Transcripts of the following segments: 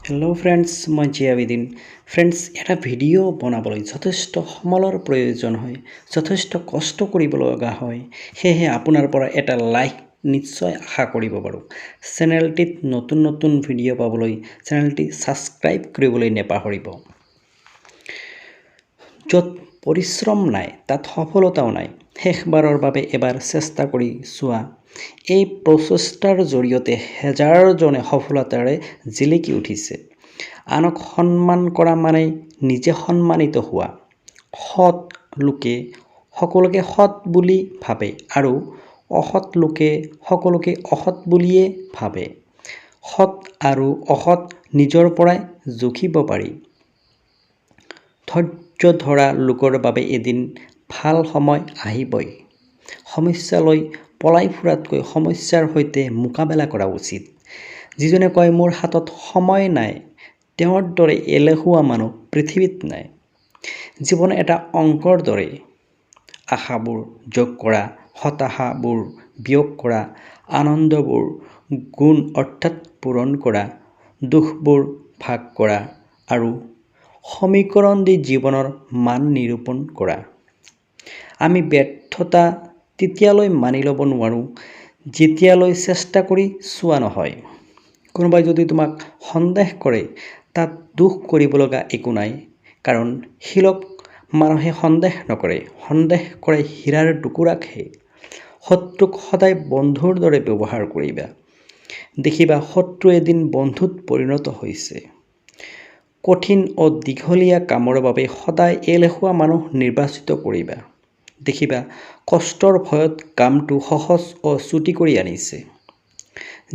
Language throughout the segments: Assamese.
হেল্ল' ফ্ৰেণ্ডছ, মই জিয়াবিদিন। ফ্ৰেণ্ডছ, এটা ভিডিঅ' বনাবলৈ যথেষ্ট সমলৰ প্ৰয়োজন হয়, যথেষ্ট কষ্ট কৰিব লগা হয়। সেয়েহে আপোনাৰ পৰা এটা লাইক নিশ্চয় আশা কৰিব পাৰোঁ। চেনেলটিত নতুন নতুন ভিডিঅ' পাবলৈ চেনেলটি ছাবস্ক্ৰাইব কৰিবলৈ নেপাহৰিব। য'ত পৰিশ্ৰম নাই, তাত সফলতাও নাই। শেষবাৰৰ বাবে এবাৰ চেষ্টা কৰি চোৱা। এই প্ৰচেষ্টাৰ জৰিয়তে হেজাৰজনে সফলতাৰে জিলিকি উঠিছে। আনক সন্মান কৰা মানেই নিজে সন্মানিত হোৱা। সৎ লোকে সকলোকে সৎ বুলি ভাবে আৰু অসৎ লোকে সকলোকে অসৎ বুলিয়ে ভাবে। সৎ আৰু অসৎ নিজৰ পৰাই জুখিব পাৰি। ধৈৰ্য ধৰা লোকৰ বাবে এদিন ভাল সময় আহিবই। সমস্যা লৈ পলাই ফুৰাতকৈ সমস্যাৰ সৈতে মোকাবিলা কৰা উচিত। যিজনে কয় মোৰ হাতত সময় নাই, তেওঁৰ দৰে এলেহুৱা মানুহ পৃথিৱীত নাই। জীৱন এটা অংকৰ দৰে। আশাবোৰ যোগ কৰা, হতাশাবোৰ বিয়োগ কৰা, আনন্দবোৰ গুণ অৰ্থাৎ পূৰণ কৰা, দুখবোৰ ভাগ কৰা আৰু সমীকৰণ দি জীৱনৰ মান নিৰূপণ কৰা। আমি ব্যৰ্থতা তেতিয়ালৈ মানি ল'ব নোৱাৰোঁ, যেতিয়ালৈ চেষ্টা কৰি চোৱা নহয়। কোনোবাই যদি তোমাক সন্দেহ কৰে, তাত দুখ কৰিব লগা একো নাই, কাৰণ শিলক মানুহে সন্দেহ নকৰে, সন্দেহ কৰে হীৰাৰ টুকুৰাকহে। শত্ৰুক সদায় বন্ধুৰ দৰে ব্যৱহাৰ কৰিবা, দেখিবা শত্ৰু এদিন বন্ধুত পৰিণত হৈছে। কঠিন ও দীঘলীয়া কামৰ বাবে সদায় এলেহুৱা মানুহ নিৰ্বাচিত কৰিবা, দেখিবা কষ্টৰ ভয়ত কামটো সহজ ও চুটি কৰি আনিছে।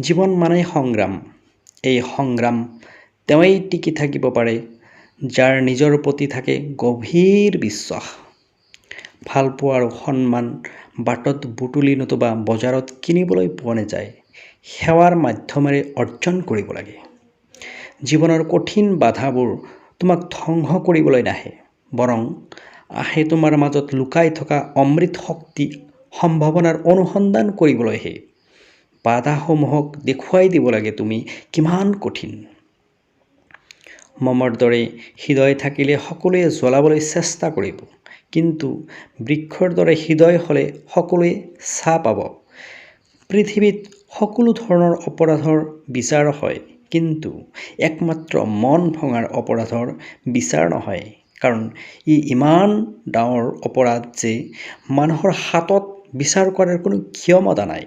জীৱন মানেই সংগ্ৰাম। এই সংগ্ৰাম তেওঁৱেই টিকি থাকিব পাৰে, যাৰ নিজৰ প্ৰতি থাকে গভীৰ বিশ্বাস। ভালপোৱা আৰু সন্মান বাটত বুটলি নতুবা বজাৰত কিনিবলৈ পোৱা নাযায়, সেৱাৰ মাধ্যমেৰে অৰ্জন কৰিব লাগে। জীৱনৰ কঠিন বাধাবোৰ তোমাক ধ্বংস কৰিবলৈ নাহে, বৰং আহে তোমাৰ মাজত লুকাই থকা অমৃত শক্তি সম্ভাৱনাৰ অনুসন্ধান কৰিবলৈহে। বাধাসমূহক দেখুৱাই দিব লাগে তুমি কিমান কঠিন। মমৰ দৰে হৃদয় থাকিলে সকলোৱে জ্বলাবলৈ চেষ্টা কৰিব, কিন্তু বৃক্ষৰ দৰে হৃদয় হ'লে সকলোৱে ছাঁ পাব। পৃথিৱীত সকলো ধৰণৰ অপৰাধৰ বিচাৰ হয়, কিন্তু একমাত্ৰ মন ভঙাৰ অপৰাধৰ বিচাৰ নহয়, কাৰণ ই ইমান ডাঙৰ অপৰাধ যে মানুহৰ হাতত বিচাৰ কৰাৰ কোনো ক্ষমতা নাই।